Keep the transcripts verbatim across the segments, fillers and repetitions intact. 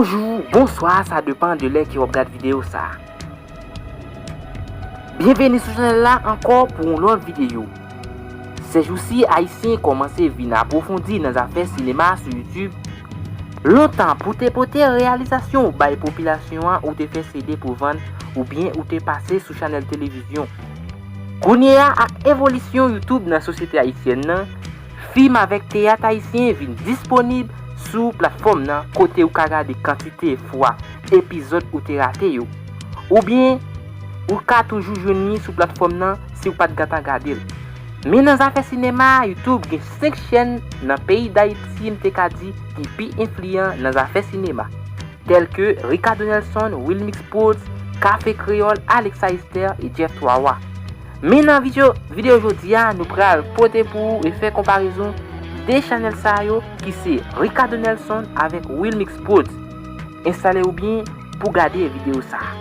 Bonjou, bonswa, sa depann de lè ke w ap gad videyo sa a. Byenveni sou chanèl la ankò pou yon lòt videyo. Sèjousi, Ayisyen kòmanse vin apwofondi nan zafè sinema sou YouTube. Lontan, pou te pote reyalizasyon w bay popilasyon an, ou te fè C D pou vann oubyen ou te pase sou chanèl televizyon. Kounye a, ak evolisyon YouTube nan sosyete ayisyèn nan, fim avèk teyat ayisyen vin disponib sou platfòm nan, kote ou ka gade kantite fwa epizòd ou te rate yo. Oubyen, ou ka toujou jwenn li sou platfòm nan si w pa t gentan gade l. Men nan zafè sinema, YouTube gen senk chèn nan peyi Dayiti, m te ka di, ki pi enfliyan nan zafè sinema, tèl ke Ricardo Nelson, Wilmix Prodz, Café Créole, Alexa Esther e Jeff Twawa. Men nan videyo, videyo jodi a, nou pral pote pou ou e fè konparezon de chanèl sa yo ki se Ricardo Nelson avèk Wilmix Prodz. Enstale w byen pou gade videyo sa a.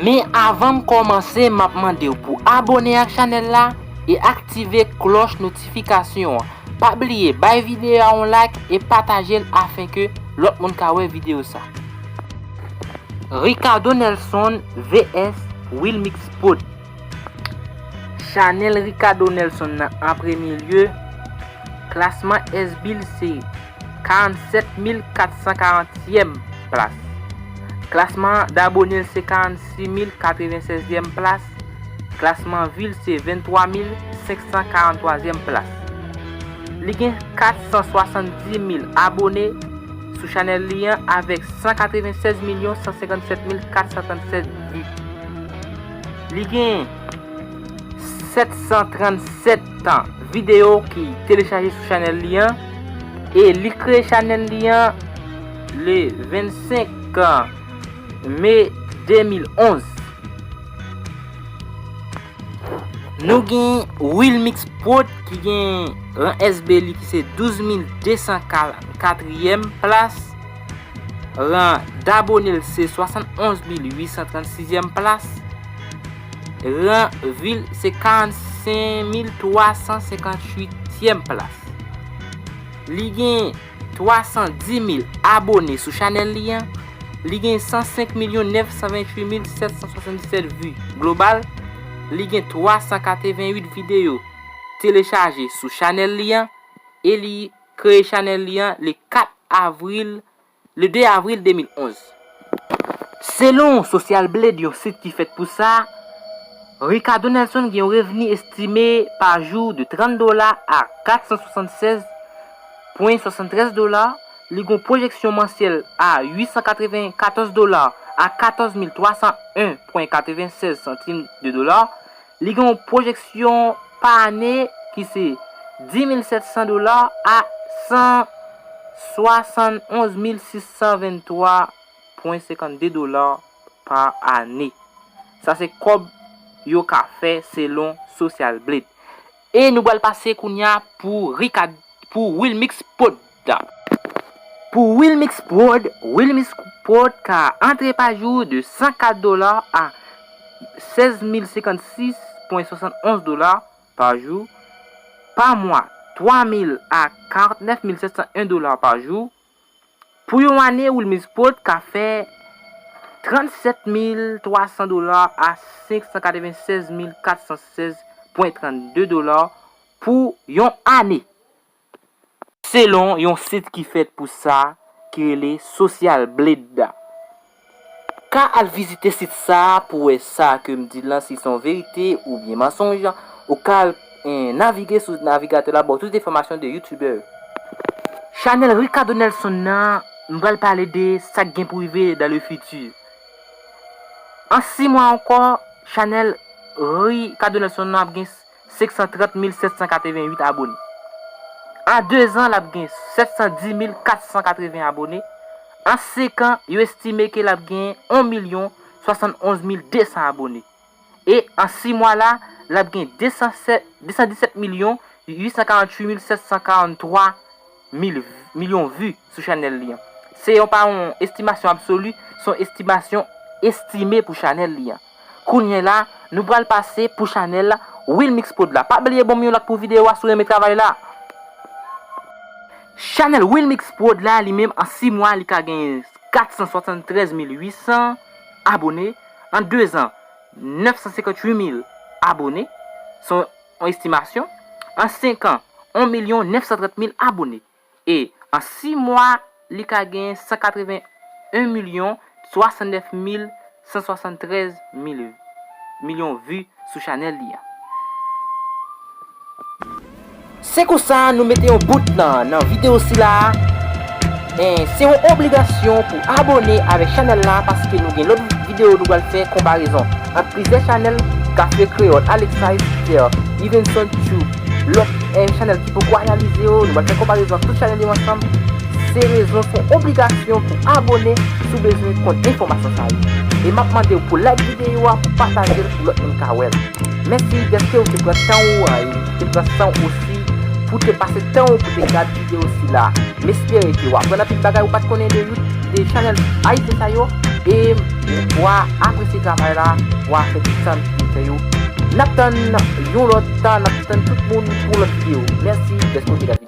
Men avan m kòmanse, m ap mande w pou abone ak chanèl la e aktive klòch notifikasyon an. Pa bliye bay videyo a yon like e pataje l afenke lòt moun ka wè videyo sa. Ricardo Nelson V S Wilmix Prodz. Chanèl Ricardo Nelson nan an premye lye, klasman S-Bill se karannsèt mil katsan karantyèm plas. Klasman dabone l se karannsis mil katrevensèzyèm plas. Klasman vi l se venntwa mil senksan karanntwazyèm plas. Li gen katsan swasanndis mil abone sou chanèl li an avèk san katrevensèz milyon san senkannsèt mil katsan trannsèt vi. Li gen sèt san trannsèt videyo ki telechaje sou chanèl li an e li kreye chanèl li an le vennsenk me de mil onz. Nou gen Wilmix Prodz ki gen ran S B li ki se douz mil de san katriyèm plas, ran dabone l se swasannonz mil uit san trannsizyèm plas, ran vi l se karannsenk mil twa san senkantuityèm plas. Li gen twa san dis mil abone sou chanèl li an. Li gen san senk milyon nèf san venntuit mil sèt san swasanndisèt vi global. Li gen twa san katreventuit videyo telechaje sou chanèl li an e li kreye chanèl li an le kat avril, le de avril de mil onz. Selon Social Blade, yon sit ki fèt pou sa, Ricardo Nelson gen yon revni estime pa jou de trant dola a kat san swasannsèz pwen swasanntrèz dola, li gen yon pwojeksyon mansyèl a uit san katrevenkatòz dola a katòz mil twa san en pwen katrevensèz santim de dola, li gen yon pwojeksyon pa ane ki se dis mil sèt san dola a san swasannonz mil sis san venntwa pwen senkannde dola pa ane. Sa se kòb yo ka fè selon Social Blade. E nou pral pase kounye a pou Ricard, pou Wilmix Prod. Pou Wilmix Prod, Wilmix Prod ka antre pa jou de san kat dola a sèz mil senkannsis pwen swasannonz dola pa jou, pa mwa, twa mil a karantnèf mil sèt san en dola pa jou. Pou yon ane, Wilmix Prod ka fè trannsèt mil twa san dola a senk san katrevensèz mil kat san sèz pwen trannde dola pou yon ane, selon yon sit ki fèt pou sa, ki rele Social Blade. Ka al vizite sit sa a pou wè sa ke m di lan, si se yon verite oubyen mansonj. Ou ka al, eh, navige sou navigatè la, ba w tout enfòmasyon de youtubè. Chanèl Ricardo Nelson nan, m pral pale de sa k gen pou rive dans le futur. An sis mwa ankò, chanèl Ricardo Nelson nan ap gen senk san trant mil sèt san katreventuit abone. An de zan, l ap gen sèt san dis mil kat san katreven abone. An senk an, yo estime ke l ap gen yon milyon swasannonz mil de san abone. E an sis mwa la, l ap gen de san sèt, de san disèt milyon uit san karantuit mil sèt san karanntwa mil, milyon vi sou chanèl li an. Se yon, pa yon estimasyon absoli, se yon estimasyon estime pou chanèl li an. Kounye la, nou pral pase pou chanèl Wilmix Prod la. Pa bliye ban m yon like pou videyo a si w renmen travay la. Chanèl Wilmix Prod la, li menm, an sis mwa, li ka genyen kat san swasanntrèz mil uit san abone. An de zan, nèf san senkantuit mil abone. Se yon estimasyon. An senk an, yon milyon nèf san trant mil abone. E an sis mwa, li ka genyen san katreven en milyon swasannnèf mil san swasanntrèz mil, milyon vi sou chanèl li an. Se konsa nou mete yon bout nan, nan videyo sila a. E se yon obligasyon pou abone avèk chanèl la, paske nou gen lòt videyo nou pral fè konparezon ant plizyè chanèl, Kafe Kreyòl, Alexa Esther, Evenson Tube, lòt, eh, chanèl ki poko analize yo, nou pral fè konparezon ak tout chanèl yo ansanm. Se rezon, se yon obligasyon pou abone si w bezwen konn enfòmasyon sa yo. E m ap mande w pou like videyo a, pou pataje l pou lòt moun ka wè l. Mèsi dèske w te pran tan ou a, e w te pran san w osi pou te pase tan w pou te gade videyo sila. M espere ke w aprann anpil bagay ou pa t konnen de, de chanèl ayisyen sa yo, e w a apresye travay la, w a fè tout sa m te fè yo. N ap tann yon lòt tan, n ap tann tout moun pou lòt videyo. Mèsi dèske w te gade.